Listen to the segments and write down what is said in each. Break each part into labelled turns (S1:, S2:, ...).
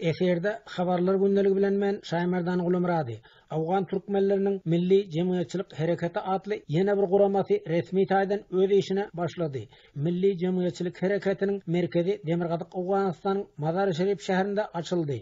S1: Efirde Habarlar gündeligi bilen men Şaýmerdan Gulumyrady. Owgan türkmenleriniň Milli jemgyýetçilik hereketi atly ýene bir guramasy resmi taýdan öz işine başlady. Milli jemgyýetçilik hereketiniň merkezi Demirgazyk Owganystanyň Mazar-i-Şerif şäherinde açyldy.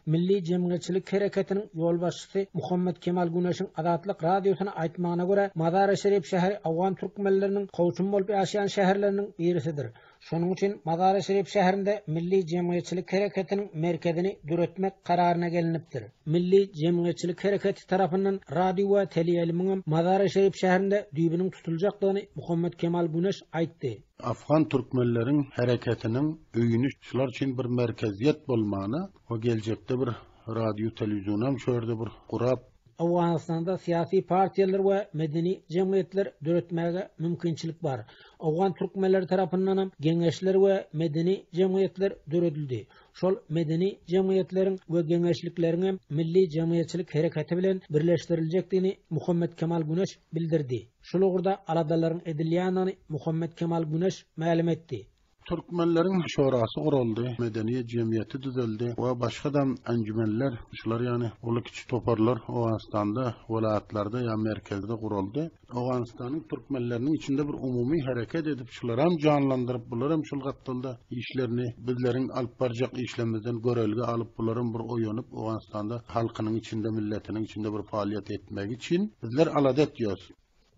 S1: Milli jemgyýetçilik hereketiniň ýolbaşçysy Muhammet Kemal Güneşiň Azatlyk Radiosyna aýtmagyna görä, Mazar-i-Şerif şäheri owgan türkmenleriniň kowçum bolup ýaşaýan şäherleriniň birisidir. Şonuň üçin Mazar-i-Şerif şäherinde Milli jemgyýetçilik hereketiniň merkezini döretmek kararyna gelnipdir. Milli jemgyýetçilik hereketi tarapyndan radio we teleýaýlymyňam Mazar-i-Şerif şäherinde düýbüniň tutuljakdygyny Muhammet Kemal Güneş aýtdy.
S2: Afgan türkmenleriň hereketiniň öýüni şular üçin bir merkeziýet bolmana we geljekde bir radio telewizionam şu ýerde bir gurap,
S1: Owganystanda syýasy partiýalar we medeni jemgyýetler döretmäge mümkinçilik bar. Owgan türkmenleri tarapyndanam geňeşler we medeni jemgyýetler döredildi. Şol medeni jemgyýetleriň we geňeşlikleriňem milli jemgyýetçilik hereketi bilen birleşdiriljekdigini Muhammet Kemal Güneş bildirdi. Şul ugurda aladalaryň edilýändigini Muhammet Kemal Güneş mälim etdi.
S2: Türkmenleriň şorasy guraldy, medeniýet jemgyýeti düzeldi we başga-da enjümenler, şular ýaly uly-kiçi toparlar Owganystanda, welaýatlarda ýa merkezde guraldy. Owganystanyň türkmenleriniň içinde bir umumy hereket edip, şularam janlandyryp, bularam şul gapdalda işlerini bizleriň alyp barjak işlerimizden görelge alyp, bularam bir oýanyp, Owganystanda halkynyň içinde, milletiniň içinde bir faaliýet etmegi üçin bizler alada etýäs.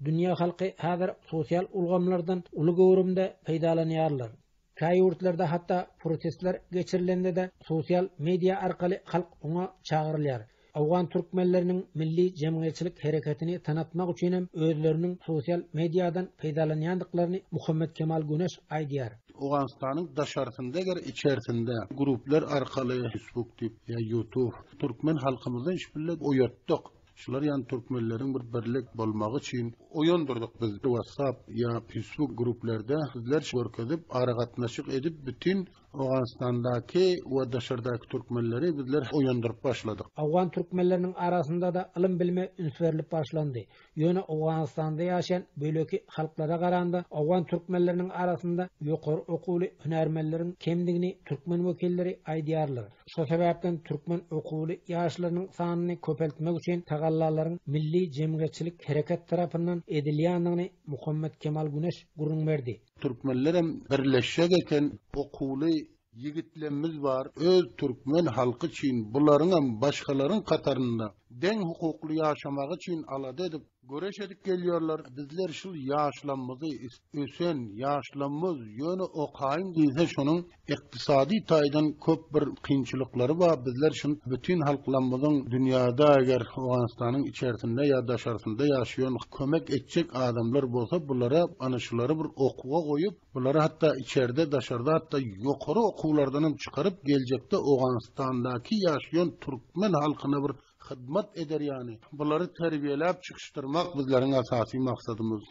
S1: Dünýä halky häzir sosial ulgamlardan uly göwrümde peýdalanýarlar. Kä ýurtlarda hatda protestler geçirilende-de sosial media arkaly halk oňa çagyrylýar. Owgan türkmenleriniň milli jemgyýetçilik hereketini tanatmak üçinem özleriniň sosial mediadan peýdalanýandyklaryny Muhammet Kemal Güneş aýdýar.
S2: Owganystanyň daşarsynda eger içersinde gruplar arkaly Facebook diýip ýa YouTube türkmen halkymyzy iş bile oýatdyk. Şular ýaly türkmenleriň bir birlik bolmagy üçin oýandyrdyk biz WhatsApp ýa Facebook gruplerde bizler görkezip aragatnaşyk edip bütin Owganystandaky we daşardaky türkmenleri bizler oýandyryp başladyk.
S1: Owgan türkmenleriniň arasynda-da ylym-bilime üns berlip başlandy. Ýöne Owganystanda ýaşaýan beýleki halklara garanda owgan türkmenleriniň arasynda ýokary okuwly hünärmenleriň kemdigini türkmen wekilleri aýdýarlar. Şo sebäpden türkmen okuwly ýaşlarynyň sanyny köpeltmek üçin tagallalaryň milli jemgyýetçilik hereket tarapyndan edilýändigini Muhammet Kemal Güneş gürrüň berdi.
S2: Türkmenlerem birleşjek eken okuwly ýigitlemmiz bar öz türkmen halky üçin bularyňam başgalaryň katarynda deň hukukly ýaşamagy üçin alada edip Göreş edip gelýärler. Bizler şul ýaşlamyzy ösen ýaşlamyz ýöne okaýyn diýse şonuň ykdysady taýdan köp bir kynçylyklary bar. Bizler şun bütin halklamyzyň dünýada eger Owganystanyň içersinde ýa daşarsynda ýaşaýan kömek etjek adamlar bolsa bulara ana şulary bir okuwa goýup bulary hatda içerde daşarda hatda ýokary okuwlardanam çykaryp geljekde Owganystandaky ýaşaýan türkmen halkyna bir Hyzmat eder ýaly, bulary terbiýeläp çykyşdyrmak bizleriň esasy maksadymyz.